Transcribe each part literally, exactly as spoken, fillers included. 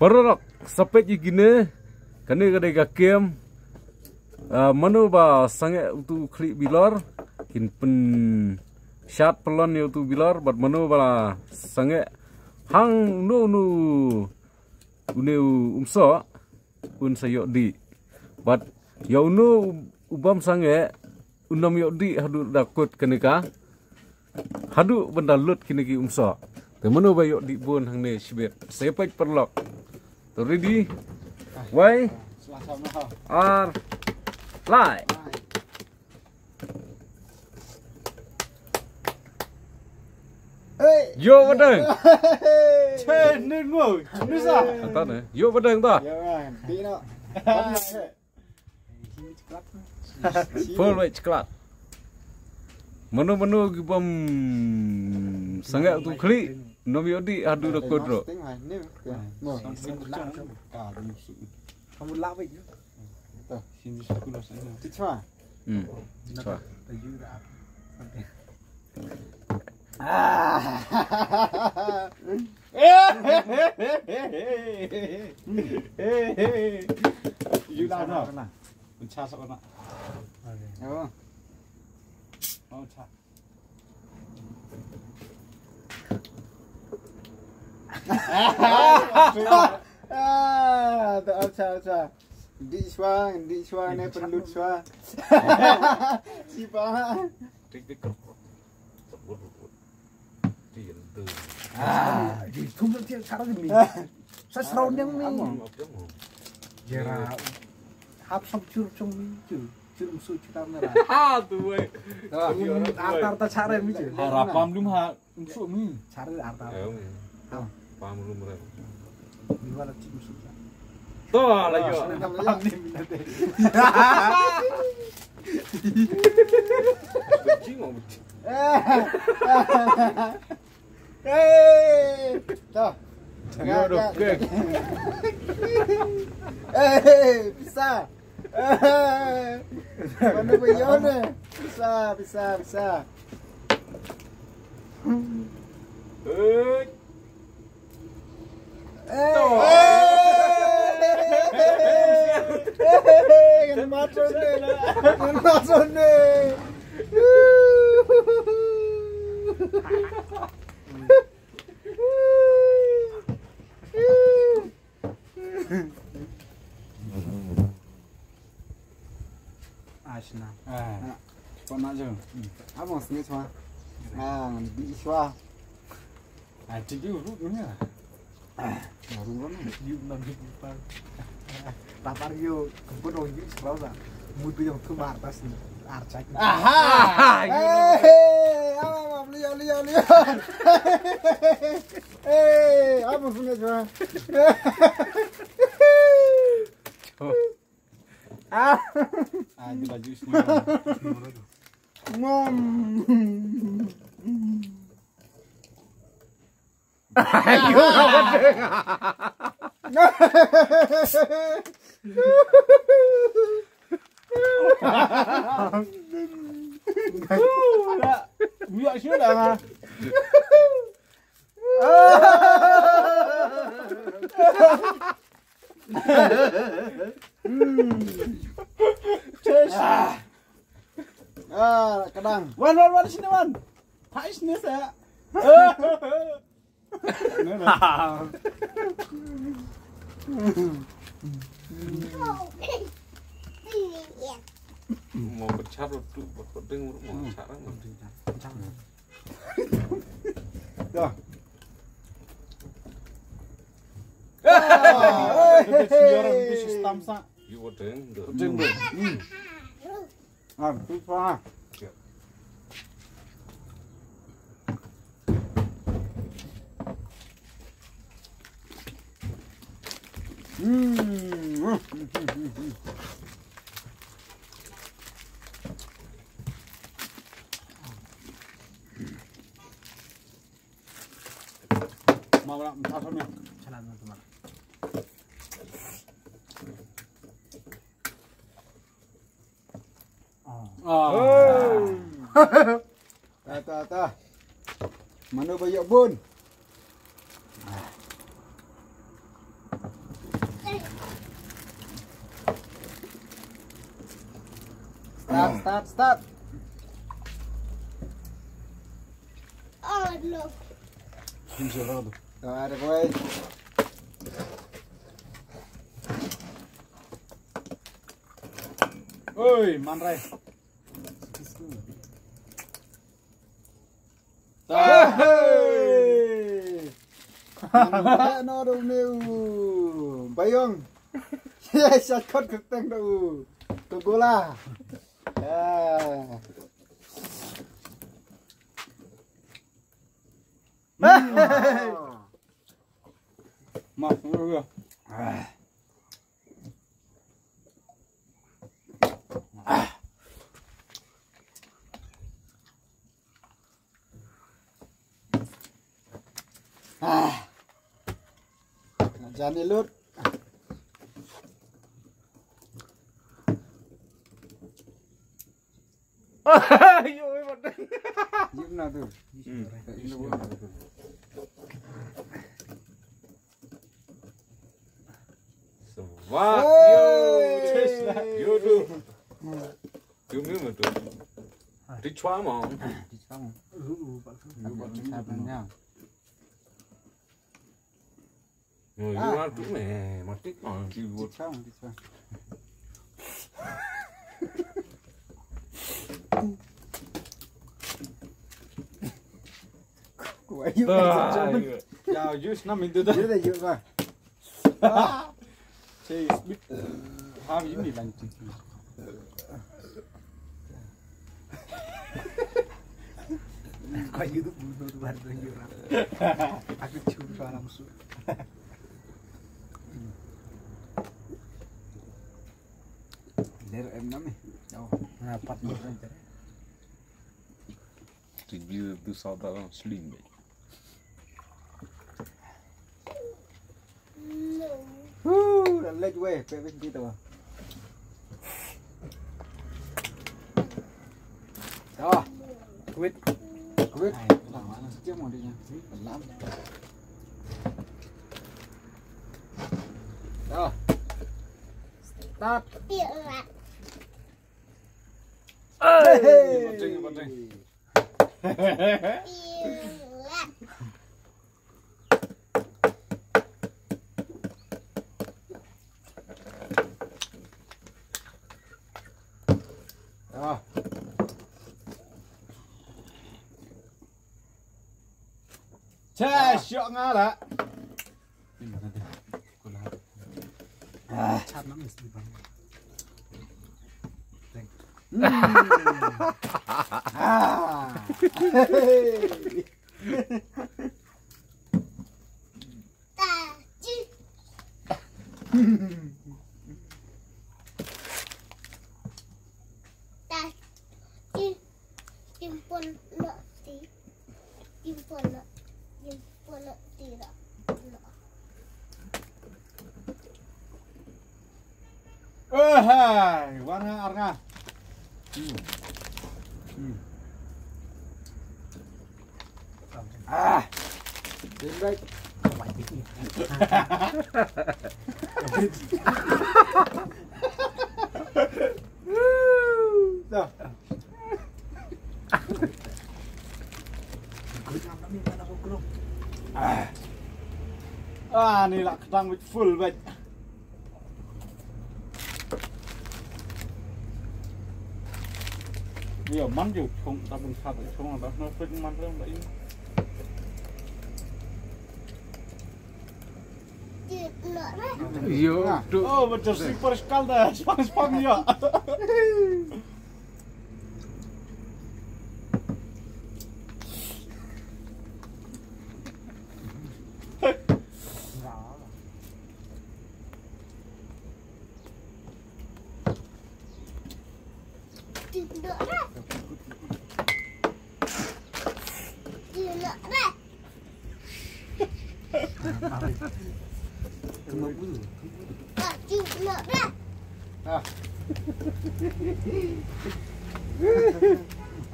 Paralok, sa peit ïa kine, kane ka dei ka kem. Ah, mano ba sangeh utu u khlieh bilor, kin pynshad pyllun ïa utu u bilor, bad mano ba la sangeh hangno uno une u umsoh, un sa ïoh dih. Bad ïa uno u, u bym sangeh, un ym ïoh dih haduh da kut kane ka. Haduh ban da lut kine ki umsoh. Te mano ba ïoh dih bun hangne shibit. Sa peit paralok. To ready. Wei. Ar. Lai. Hey. Ïoh badeng. Che, nen mo. Nusa. Ata ne. Ïoh badeng ta. Ïoh badeng. Dih noh. Full white chocolate. Mano mano ki bym sangeh utu u khlieh, un ym ïoh dih haduh da kut ruh. Hmm. Ah. Yu la na. Pyncha sa na. Oh. Oh, cha. Ah, to, acha, acha. Dih shuwa, dih shuwa ne pynlut shuwa. Sipa. Tik tik. Ah, di kum tu tiap cara ni. Sa serau ni mi. Jera. Hap sok chur chong mi chur. Chur musuh chur kamera. Ha tu wei. Arta arta cara mi chur. Harapam lum ha musuh mi. Cara arta. Pam lum re. Ni wala chim su. To la yo. Pam ni mi na te. Chim mo. Eh. To. Yo do ke. Eh, bisa. Mana ba yo ne? Bisa, bisa, bisa. Hei. Ah, sna. Ah. Kau nak je. Abang sengit semua. Ah, di iswa. Ah, tiga urut mana? Ah, urut mana? Yu nam yu pal. Tapar yu kebut orang yu sekolah. Mutu yang tu martas ni. Arcak. Aha. Eh, apa, apa, liau, liau, liau. Eh, apa sengit semua? Ah. Ah, dia baju semua. Ngom. Buyak sini dah ngah. Ah, kadang. Wan, wan, wan, sini, wan. Hai, sini, saya. Mau pecah tu, buat peding, mau pecah kan. Dah. Ah, eh, eh, eh. Senior itu sistem sa. Yu odeng, dah. Odeng, dah. Hmm. Ah, tu pa. Ya. Hmm. Mau nak minta sana. Sana, teman-teman. Oh. Oh. Ta, ta, ta. Mano ba ïoh bun? Start, start, start. Oh no. Kin se rado. Tare koi. Oi, man rai. Hey! Ano do meu. Bayong. Yes, shot kot kuteng do. To gola. Ah. Mas, Ah. Jani lut. Yo, yo, yo. Yip na tu. Hmm. Yip na tu. Swa. Hey. Yo, yo tu. Tu mi ma tu. Ti chwa ma. Ti chwa ma. Yo, yo tu me. Ma ti ma. Ti chwa ma, ti chwa. Ku ayu. Ya, jus na mintu dah. Dia dah jus lah. Cheers. Ham ini lanjut. Kau itu bunuh tuan tuan jurang. Aku cium suara musuh. Ler em nam eh. Oh, rapat ni. Ti bi tu sa ta sling be. Hu, da lej wei, pe wei ti tu. Dah. Quit. Quit. Ai, dah mana sejam mau dia. Lam. Dah. Start. Hey, hey. Bateng, bateng. Ah. Che, syok nga la. Ah. Hmm. Ah. Oh, hai, wan nga, ar nga. Hmm. Hmm. Ah. Din baik. Dah. Ah. Ah, ni lah kedang bit full bit. Yo, man ju chung ta bun sat chung ta no pek man rem ba in. Yo, tu. Oh, betul super sekali dah. Spang spang ya. Ah.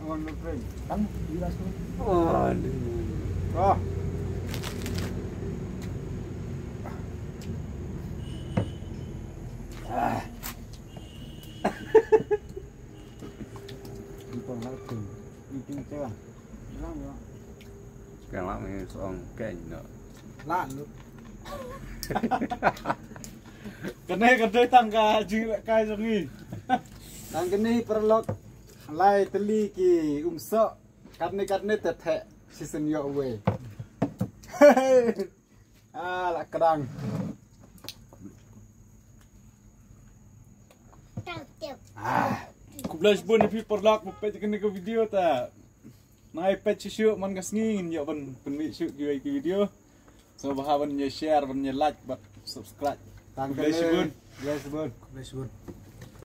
Abang Nurpren. Tang, di ras tu. Aduh. Ah. Ah. Kan lah main seorang kan no. Lan lu. Kane kane tang ka jing kai jong ngi. Tang kane paralok lai tylli ki umsoh. Katne katne te the season yo we. Ah, la kdang. Khublei shibun ïa phi paralok ba peit kane ka video ta. Nai peit shisha man ka sngi ngin ïoh ban pynmih shuh kiwei ki video. So ba ha ban ïa share, ban ïa like, ban subscribe. Tang Khublei kane. Shibun. Khublei Shibun. Khublei Shibun.